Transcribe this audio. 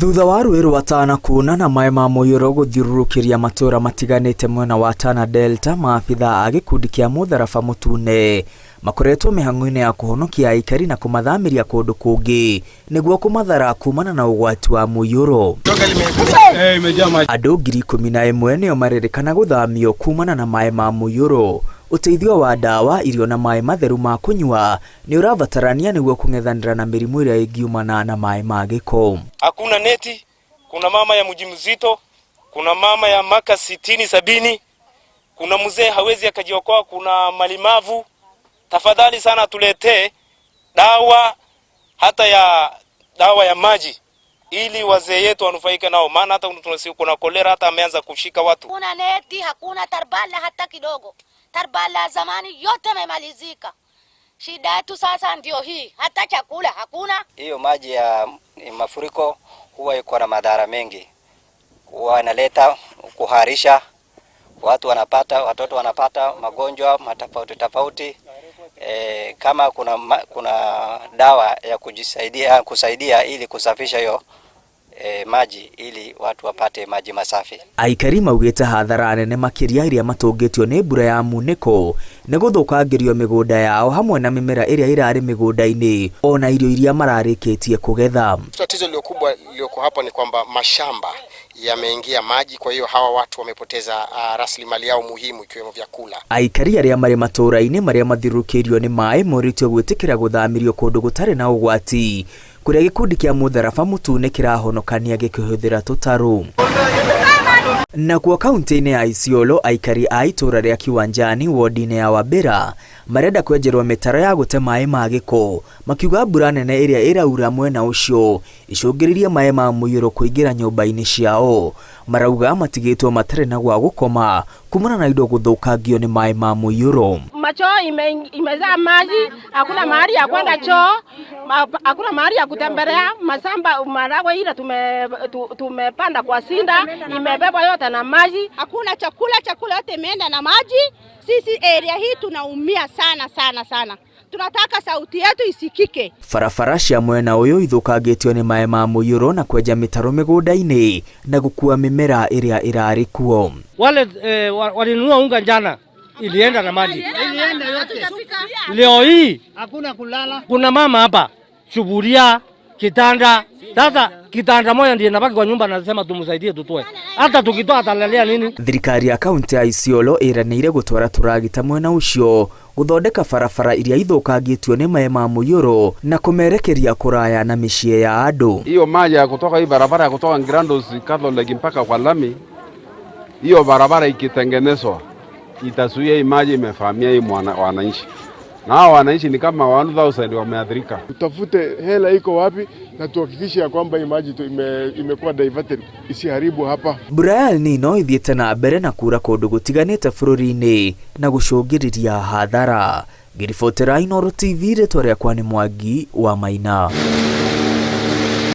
Thutha wa rũĩ rwa Tana kuuna na maĩ ma mũiyũro gũthiũrũrũkĩria matũũra matiganĩte mwena wa Tana Delta, maabithaa a gĩkundi kĩa Mũtharaba Mũtune makoretwo mĩhang'o-inĩ ya kũhonokia aikari na kũmathamĩria kũndũ kũngĩ nĩguo kũmathara kumana na ũgwati wa mũiyũro. Andũ 11,000 nĩo marerĩkana gũthamio kumana na maĩ ma mũiyũro. Ũteithio wa ndawa, irio na maĩ matheru ma kũnyua nĩ ũrabatarania nĩguo kũng'ethanĩra na mĩrimũ ĩrĩa ĩngiumana na maĩ ma gĩko. Hakuna neti, kuna mama ya mjamzito, kuna mama ya miaka 60 70, kuna mzee hawezi akajiokoa, kuna mlemavu. Tafadhali sana tuletee dawa, hata ya dawa ya maji ili wazee yetu wanufaike nao, maana hata kuna kolera hata ameanza kushika watu. Hakuna neti, hakuna tarbala hata kidogo. Tarbala zamani yote yamemalizika. Shida yetu sasa ndio hii, hata chakula hakuna. Hiyo maji ya mafuriko huwa iko na madhara mengi, huwa inaleta kuharisha, watu wanapata, watoto wanapata magonjwa matofauti tofauti. Kama kuna dawa ya kusaidia ili kusafisha hiyo maji ili watu wapate maji masafi. Aikari maugĩte hathara nene makĩria ĩrĩa matũngĩtio nĩ mbura ya munĩko nĩ gũthũkangĩrio mĩgũnda yao hamwe na mĩmera ĩrĩa ĩrarĩ mĩgũnda-inĩ ona irio iria mararĩkĩtie kũgetha. Tatizo lililokubwa lilioko hapa ni kwamba mashamba yameingia maji, kwa hiyo hawa watu wamepoteza rasilimali yao muhimu ikiwemo vyakula. Aikari arĩa marĩ matũũra-inĩ marĩa mathiũrũrũkĩirio nĩ maĩ morĩtio gwĩtĩkĩra gũthamĩrio kũndũ gũtarĩ na ũgwati kũrĩa gĩkundi kĩa Mũtharaba Mũtune kĩrahonokania gĩkĩhũthĩra tũtarũ. Nakuo kaunti-inĩ ya Isiolo, aikari a itũũra rĩa Kiwanjani wodi-inĩ ya Wabera marenda kwenjerwo mĩtaro ya gũte maĩ ma gĩko, makiuga mbura nene ĩrĩa ĩraura mwena ũcio icũngĩrĩirie maĩ ma mũiyũro kũingĩra nyũmba-inĩ ciao. Marauga matigĩtwo matarĩ na gwa gũkoma kumana na indo gũthũkangio nĩ maĩ ma mũiyũro. Machoo imezaa maji, hakuna mahali ya kwenda choo, hakuna mahali ya kutembelea. Masamba maragwe ile tumepanda kwa sinda imebebwa yote na maji. Hakuna chakula, chakula yote imeenda na maji. Sisi area hii tunaumia sana sana sana. Tunataka sauti yetu isikike. Barabara cia mwena ũyũ ithũkangĩtio nĩ maĩ ma mũiyũro na kwenja mĩtaro mĩgũnda-inĩ na gũkua mĩmera ĩrĩa ĩrarĩ kuo. Wale walinunua unga jana ilienda na maji. Ilienda yote. Leo hii hakuna kulala. Kuna mama hapa sufuria, kitanda. Sasa kitanda moja ndiye inabaki kwa nyumba, nasema tumsaidie tutoe. Hata tukitoa atalalia nini? Thirikari ya kaunti ya Isiolo ĩranĩire gũtwara tũragita mwena ũcio gũthondeka barabara iria ithũkangĩtio nĩ maĩ ma mũiyũro na kũmerekeria kũraya na mĩciĩ ya andũ. Hiyo maji ya kutoka hii barabara ya kutoka Grandos Catholic mpaka kwa lami, hiyo barabara ikitengenezwa itazuia hii maji imefamia hii wananchi. Na hao wananchi ni kama 1000 wameathirika. Tutafute hela iko wapi na tuhakikishe ya kwamba hii maji imekuwa diverted isiharibu hapa. Mbura ya El Nino ithiĩte na mbere na kura kũndũ gũtiganĩte bũrũri-inĩ na gũcũngĩrĩria hathara. Ngĩribotera Inooro TV, rĩtwa rĩakwa nĩ Mwangi wa Maina.